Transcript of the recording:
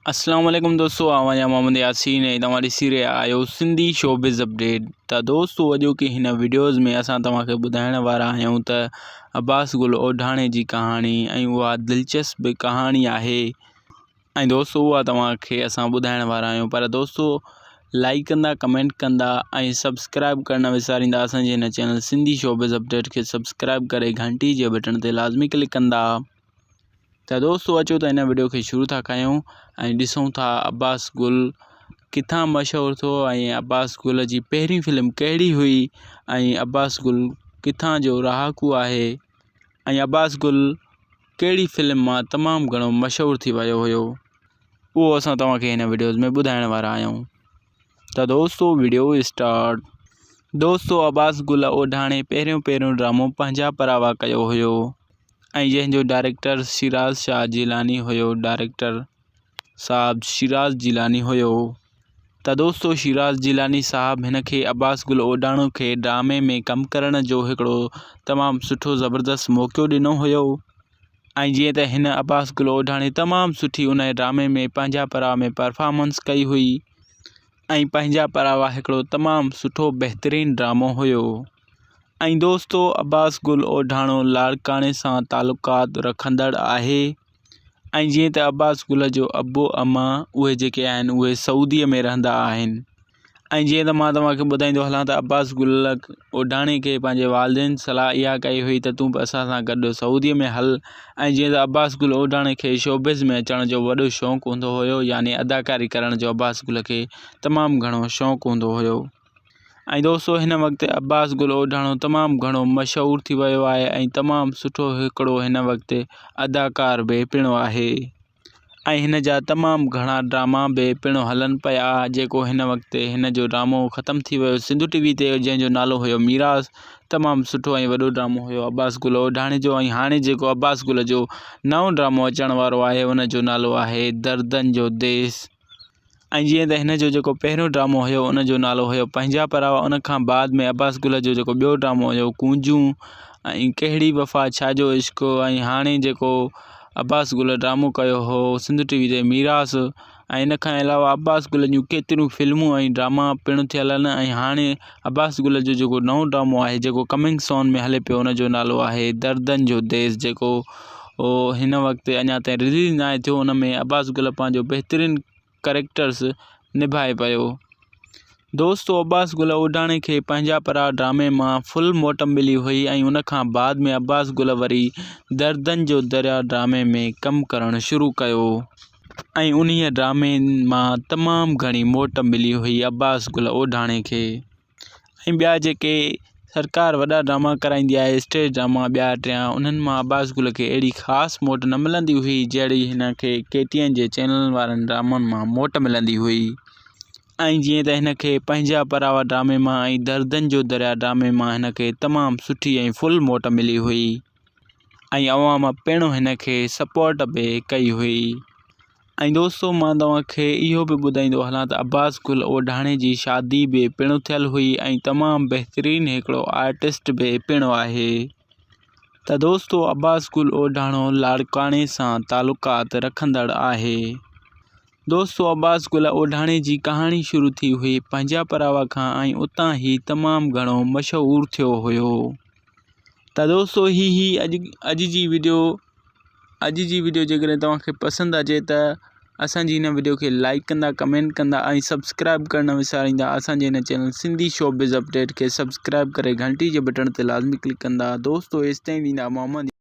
اسلام عليڪم دوستو آئون آهيان محمد ياسين ۽ توهان ڏسي رهيا آهيو سنڌي شوبز اپڊيٽ ته دوستو اڄوڪي هن وڊيوز ۾ اسان توهان کي ٻڌائڻ وارا آهيون ته عباس گل اوڍاڻي جي ڪهاڻي ۽ اها دلچسپ ڪهاڻي آهي ۽ دوستو اها توهان کي اسان ٻڌائڻ وارا آهيون پر دوستو لائڪ ڪندا ڪمينٽ ڪندا ۽ سبسڪرائب ڪرڻ نه وساريندا اسان جي هن چينل سنڌي شوبز اپڊيٽ کي سبسڪرائب ڪري گهنٽي جي بٽڻ تي لازمي ڪلڪ ڪندا. ته دوستو اچو ته هن وڊيو کي شروع ٿا ڪيون ۽ ڏسون ٿا عباس گل ڪٿان مشهور ٿيو ۽ عباس گل جي پهرين فلم ڪهڙي هئي ۽ عباس گل ڪٿان جو رهاڪو آهي ۽ عباس گل ڪهڙي فلم مان تمام گهڻو مشهور ٿي ويو هيو اهو اسان توهان کي هن وڊيوز ۾ ٻڌائڻ وارا آهيون ته دوستو وڊيو اسٽارٽ. دوستو عباس گل اوڍاڻي پهريون پهريون ڊرامو پنهنجا پراوا ڪيو هيو ۽ جنهن جو ڊائريڪٽر شيراز شاهه جيلاني هيو ڊائريڪٽر صاحب شيراز جيلاني هيو ته دوستو شيراز جيلاني صاحب هن کي عباس گل اوڍاڻو کي ڊرامي ۾ ڪم ڪرڻ جو هڪڙو تمام سٺو زبردست موقعو ڏنو هيو ۽ جيئن ته هن عباس گل اوڍاڻي تمام سٺي ان ڊرامي ۾ پنهنجا پراوا ۾ پرفارمنس ڪئي هئي ۽ پنهنجا پراوا هڪڙو تمام سٺو بهترين ڊرامو هيو ۽ دوستو عباس گل اوڍاڻو لاڙڪاڻي سان تعلقات رکندڙ آهي ۽ جيئن ته عباس گل جو ابو امان اهي جيڪي آهن اهي سعودي ۾ رهندا آهن ۽ جيئن ته مان توهان کي ٻڌائيندو هلان ته عباس گل اوڍاڻي کي پنهنجي والدين صلاح اها ڪئي هئي ته تون به اسان سان گڏ سعودي ۾ هل ۽ جيئن ته عباس گل اوڍاڻي کي شوبز ۾ اچڻ جو وڏو شوق هوندو هيو يعني اداڪاري ڪرڻ جو عباس گل کي تمام گهڻو شوق هوندو هيو ۽ دوستو هن وقت عباس گل اوڍاڻو تمام گهڻو مشهور ٿي ويو آهي ۽ تمام سٺو هڪڙو هن وقت اداڪار به پڻ آهي. ۽ هن جا تمام گهڻا ڊراما به پڻ هلن پيا جيڪو هن وقت هن جو ڊرامو ختم ٿي ويو سنڌو ٽي وي تي جنهن جو نالو هيو ميراث تمام سٺو ۽ وڏو ڊرامو هيو عباس گل اوڍاڻي جو ۽ هاڻي جيڪو عباس گل جو نئون ڊرامو اچڻ وارو آهي ان جو نالو آهي دردن جو ديس ۽ جيئن ته هن جو جيڪو پهريون ڊرامو هيو ان جو نالو هيو پنهنجا پراوا ان کان بعد ۾ عباس گل جو جيڪو ٻيو ڊرامو هيو ڪونجون ۽ ڪهڙي وفا ڇا جو عشق ۽ هاڻي جيڪو عباس گل ڊرامو ڪيو هو سنڌ ٽي وي تي ميراث ۽ ان کان علاوه عباس گل جون ڪيتريون فلمون ۽ ڊراما پڻ ٿيل آهن ۽ هاڻي عباس گل جو جيڪو نئون ڊرامو آهي جيڪو ڪمنگ سون ۾ هلي پيو ان جو نالو آهي دردن جو ديس جيڪو هن وقت اڃا تائين رليز ناهي ٿيو ان ۾ عباس گل پنهنجو بهترين ڪريڪٽرس نڀائي پيو. دوستو عباس گل اوڍاڻي کي پنهنجا پرا ڊرامي مان فل موٽ ملي هئي ۽ ان کان بعد ۾ عباس گل وري دردن جو دريا ڊرامي ۾ ڪم ڪرڻ شروع ڪيو ۽ انهي ڊرامي مان تمام گهڻي موٽ ملي هئي عباس گل اوڍاڻي کي. ۽ ٻيا جيڪي سرڪار وڏا ڊراما ڪرائيندي آهي اسٽيج ڊراما ٻيا ٽيا انهن مان عباس گل کي اهڙي خاص موٽ نه ملندي هئي جهڙي هن کي ڪي ٽي اين جي چينلن وارن ڊرامن مان موٽ ملندي هئي ۽ جيئن ته هن کي پنهنجا پراوا ڊرامي مان ۽ دردن جو دريا ڊرامي مان هن کي تمام سٺي ۽ فل موٽ ملي هئي ۽ عوام پڻ هن کي سپورٽ به ڪئي هئي. ۽ دوستو مان توهان کي اهو به ٻڌائيندو هلان ته عباس گل اوڍاڻي جي شادي به پڻ ٿيل هئي ۽ تمام بهترين هڪڙو آرٽسٽ به پڻ آهي ته دوستو عباس گل اوڍاڻو لاڙڪاڻي سان تعلقات رکندڙ آهي دوستو عباس گل اوڍاڻي جي ڪهاڻي شروع ٿي هئي پنهنجا پراوا کان ۽ اتان هي تمام گهڻو مشهور ٿيو هيو ته دوستو هي هي اڄ اڄ جي وڊيو اڄ جي وڊيو جيڪڏهن توهان کي پسند اچي ته اسان جي هن وڊيو کي لائڪ ڪندا ڪمينٽ ڪندا ۽ سبسڪرائب ڪرڻ نه وساريندا اسان جي هن چينل سنڌي شوبز اپڊيٽ کي سبسڪرائب ڪري گهنٽي جي بٽڻ تي لازمي ڪلڪ ڪندا دوستو ايستائين ڏيندا محمد.